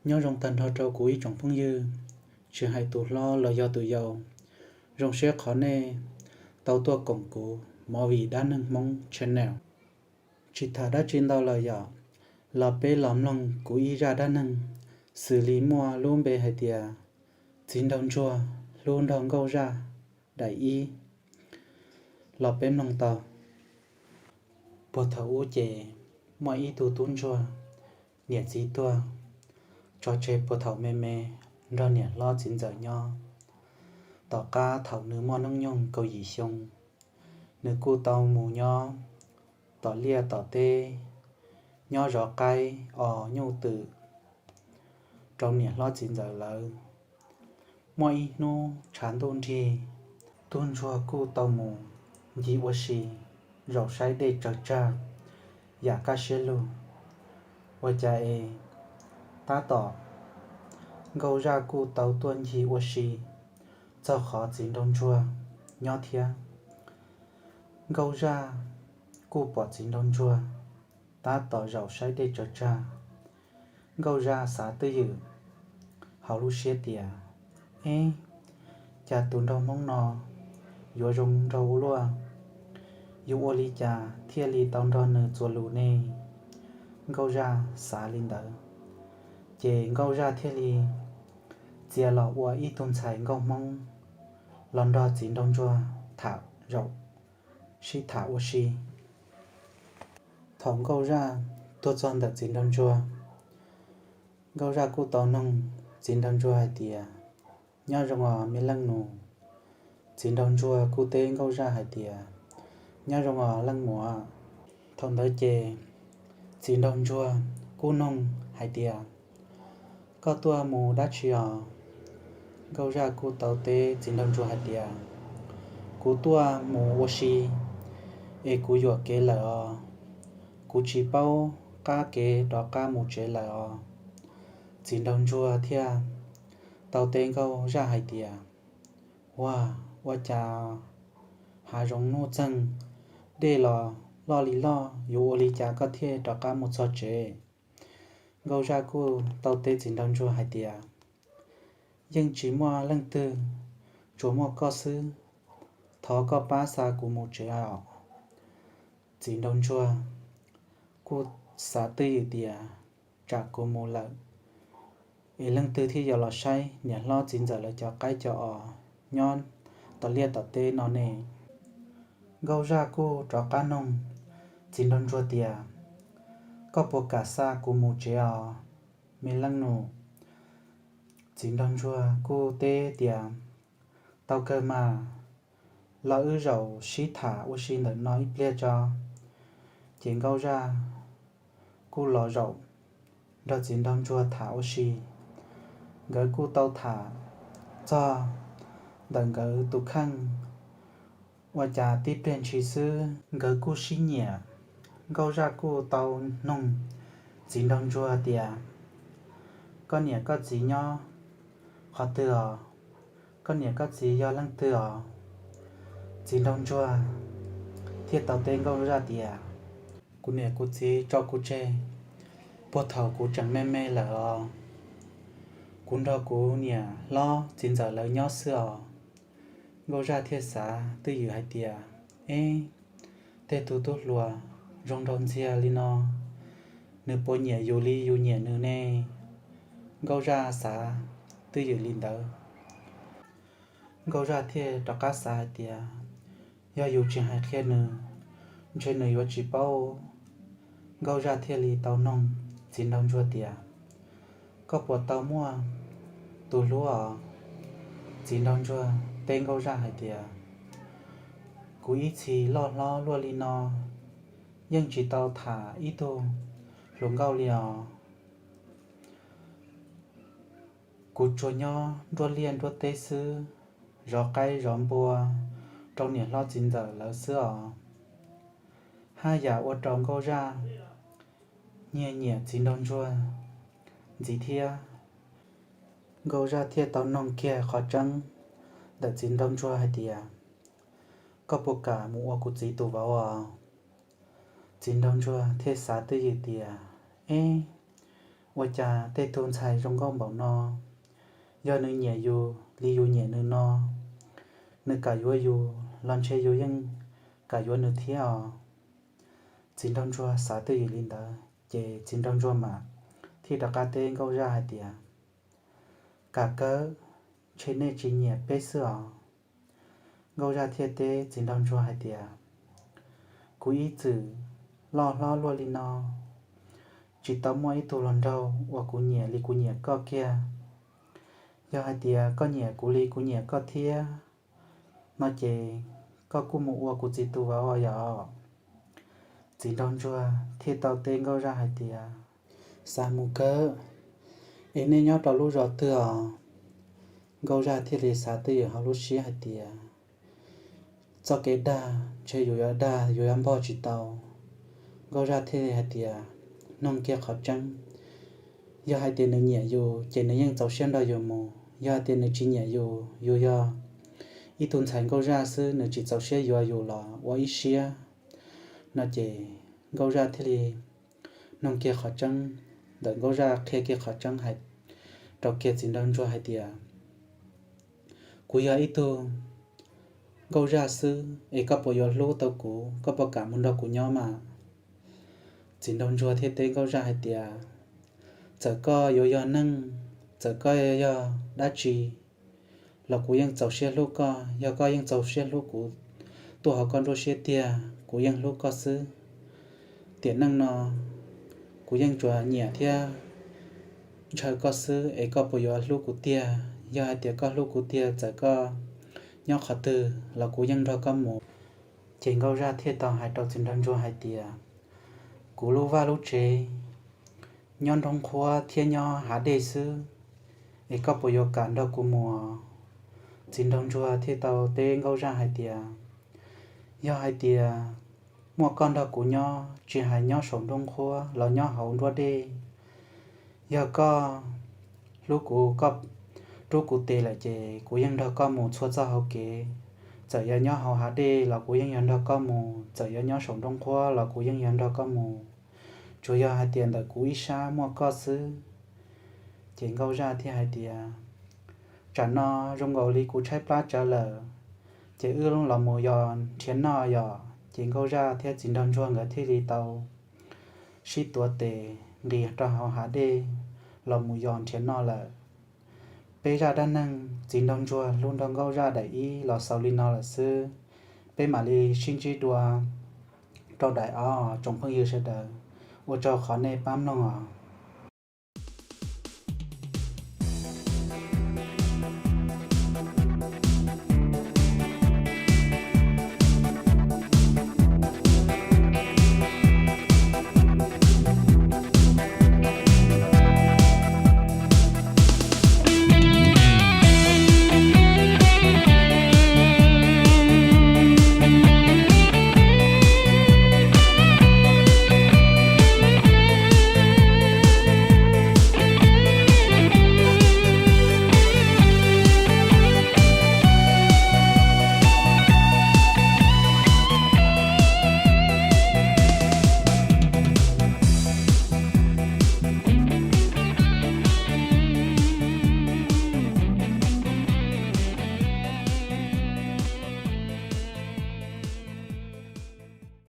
Nyob zoo tag nrho rau kuv ib tsoom phooj ywg, tsis hais tus hlob los yog tus yau, zoo siab qhov nej tau tuaj koom kuv Movie Dab Neeg Hmoob Channel. Tsis tham dab tsi ntau los yom, los peb los mloog kuv ib zaj dab neeg xws li muaj lub npe hais tias Txiv Nraug Ntsuag hlub nrog Nkauj Zaj daim ib. Los peb mloog tau. Puag thaum ub ces muaj ib tug tub ntsuag, niam txiv tuag, tso tseg puag thaum me me nrog niam hlob txiv ntxawm nyob. Tom qab thaum nws muaj hnub nyoog kaum yim xyoo, nws kuj tau mus nyob tom liaj tom teb, nyob zov qaib os nyuj twm rau niam hlob txiv ntxawm lawv. Muaj ib hnub tshav ntuj nrig, tub ntsuag kuj tau mus ncig ua si, zaum saib dej tsaws tsag yam kaj siab lug. Ua cas es tab tom Nkauj Zaj kuj tau tuaj ncig ua si txog qhov Txiv Nraug Ntsuag nyob thiab. Nkauj Zaj kuj pom Txiv Nraug Ntsuag tab tom zaum saib dej tsaws tsag. Nkauj Zaj xav twj ywm hauv lub siab tias, eb, cas tus nraug Hmoob no yuav zoo nraug ua luaj, yus ua li cas thiaj li tau nrog nws txuas lus ne? Nkauj Zaj xav li ntawd, ces Nkauj Zaj thiaj li txia los ua ib tug ntxhais nkauj Hmoob los nrog Txiv Nraug Ntsuag tham zaum sib tham ua si. Thaum Nkauj Zaj tuaj txog ntawm Txiv Nraug Ntsuag, Nkauj Zaj kuj tau noog Txiv Nraug Ntsuag hais tias, nyob zoo os me leej nus. Txiv Nraug Ntsuag kuj teb Nkauj Zaj hais tias, nyob zoo os leej muam. Thaum ntawd ces Txiv Nraug Ntsuag kuj noog hais tias, koj tuaj mus dab tsi os? Nkauj Zaj kuj tau teb Txiv Nraug Ntsuag hais tias, kuv tuaj mus ua si es kuv yuam kev lawm os, kuv tsis paub qab kev rov qab mus tsev lawm os. Txiv Nraug Ntsuag thiaj tau teb Nkauj Zaj hais tias, ua, ua cas hav zoov nuj txeeg, dej los loj li loj, yuav ua li cas koj thiaj rov qab mus txog tsev? Nkauj Zaj kuj tau teb Txiv Nraug Ntsuag hais tias, yeej tsis muaj leej twg, tsuas muaj koj xwb, thov koj pab xa kuv mus tsev os. Txiv Nraug Ntsuag kuj xav twj ywm tias, tsam kuv mus lawm es leej twg thiaj yuav los saib niam hlob txiv ntxawm lawv cov qaib cov os nyob tom liaj tom teb no ne? Nkauj Zaj kuj rov qab noog Txiv Nraug Ntsuag tias, koj puas kam xa kuv mus tsev os me leej nus? Txiv Nraug Ntsuag kuj teb tias, tau kawg mas, los wb zaum sib tham ua si ntawm no ib pliag tso. Ces Nkauj Zaj kuj los zaum nrog Txiv Nraug Ntsuag tham ua si. Nkawd kuj tau tham txog ntawm nkawd tus kheej, ua cas tib pliag ntshis xwb nkawd kuj sib nyiam. Nkauj Zaj kuj tau noog Txiv Nraug Ntsuag tias, koj niam koj txiv nyob qhov twg os? Koj niam koj txiv yog leej twg os? Txiv Nraug Ntsuag thiaj tau teb Nkauj Zaj tias, kuv niam kuv txiv tso kuv tseg puag thaum kuv tseem me me lawm os. Kuv nrog kuv niam hlob txiv ntxawm lawv nyob xwb os. Nkauj Zaj thiaj xav twj ywm hais tias, eb, tej tug tub hluas zoo nraug ntxiag li no, nws puas nyiam yus li yus nyiam nws ne? Nkauj Zaj xav twj ywm li ntawd. Nkauj Zaj thiaj rov qab xav hais tias, yog yus tsis hais qhia nws, ntshe nws yuav tsis paub. Nkauj Zaj thiaj li tau noog Txiv Nraug Ntsuag tias, koj puas tau muaj tus hlub os? Txiv Nraug Ntsuag teb Nkauj Zaj hais tias, kuv ib txhis loj hlob luaj li no, yeej tsis tau tham ib tug hluas nkauj li os. Kuv tsuas nyob nruab liaj nruab teb xwb, zov qaib zov npua rau niam hlob txiv ntxawm lawv xwb os. Haj yam ua rau Nkauj Zaj nyiag nyiam Txiv Nraug Ntsuag ntxiv thiab. Nkauj Zaj thiaj tau noog kiag qhov tseeb ntawm Txiv Nraug Ntsuag hais tias, koj puas kam mus ua kuv txiv tus vauv os? Txiv Nraug Ntsuag thiaj xav twj ywm tias, eb, ua cas tej tug ntxhais zoo nkauj npaum no, yog nws nyiam yus li yus nyiam nws no, nws kam yuav yus los ntshe yus yeej kam yuav nws thiab os. Txiv nraug ntsuag xav twj ywm li ntawd ces txiv nraug ntsuag mam thiaj rov qab teb nkauj zaj hais tias, Kam kawg, ntshe nej tsis nyiam peb xwb os. Nkauj zaj thiaj teb txiv nraug ntsuag hais tias, Kuv ib txwm loj hlob luaj li no, tsis tau muaj ib tug hluas nraug uas kuv nyiam li kuv nyiam koj kiag. Yog hais tias koj nyiam kuv li kuv nyiam koj thiab no ces koj kuj mus ua kuv txiv tus vauv os yom. Txiv nraug ntsuag thiaj tau teb nkauj zaj hais tias, Xav mus kawg, es nej nyob rau lub zos twg os? Nkauj zaj thiaj li xav twj ywm hauv lub siab hais tias, Txoj kev dag ntshe yus yuav dag yus yuav npog tsis tau. Nkauj zaj thiaj li hais tias, Noog kiag qhov tseeb, yog hais tias nws nyiam yus ces nws yeej txaus siab nrog yus mus, yog hais tias nws tsis nyiam yus, yus yog ib tug ntxhais nkauj zaj xwb nws tsis txaus siab yuav yus los ua ib siab no ces nkauj zaj thiaj li noog kiag qhov tseeb, ntawm nkauj zaj qhia kiag qhov tseeb hais rau kiag txiv nraug ntsuag hais tias, Kuv yog ib tug nkauj zaj xwb es koj puas yuav hlub tau kuv, koj puas kam mus nrog kuv nyob mas? Txiv nraug ntsuag thiaj teb nkauj zaj hais tias, Txawm koj yuav yog neeg, txawm koj yog dab tsi los kuv yeej txaus siab hlub koj. Yog koj yeej txaus siab hlub kuv tuaj hauv koj nruab siab tiag, kuv yeej hlub koj xwb. Tiam neej no kuv yeej tsuas nyiam thiab ntshaw koj xwb es koj puas yuav hlub kuv tiag? Yog hais tias koj hlub kuv tiag, txawm koj nyob qhov twg los kuv yeej nrog koj mus. Ces nkauj zaj thiaj tau hais rau txiv nraug ntsuag hais tias, Kuv lub vaj lub tsev nyob nroog qhuab thiab nyob hav dej xwb, es koj puas yuav kam nrog kuv mus? Txiv nraug ntsuag thiaj tau teb nkauj zaj hais tias, Yog hais tias muaj koj nrog kuv nyob, tsis hais nyob saum nroog qhuab los nyob hauv nruab dej, yog koj hlub kuv, koj rub kuv tes lawm ces kuv yeej nrog koj mus txhua txoj hauv kev. Txawm yog nyob hauv hav dej los kuv yeej yog nrog koj mus, txawm yog nyob saum nroog qhuab los kuv yeej yog nrog koj mus, tsuas yog hais tias ntawm kuv ib sab muaj koj xwb. Ces nkauj zaj thiaj hais tias, Tsam no zoo nkaus li kuv tshaib plab tsawv lawm, ces wb los mus yos nrhiav noj yom. Ces nkauj zaj thiab txiv nraug ntsuag nkawd thiaj li tau sib tuav tes nqis rau hauv hav dej los mus yos nrhiav noj lawm. Peb zaj dab neeg txiv nraug ntsuag hlub nraug nkauj zaj daim ib los xaus li no lawm xwb. Peb mam li sib ntsib dua rau daim ob tsoom phooj ywg sawv daws. Ua tsaug qhov nej pab mloog os.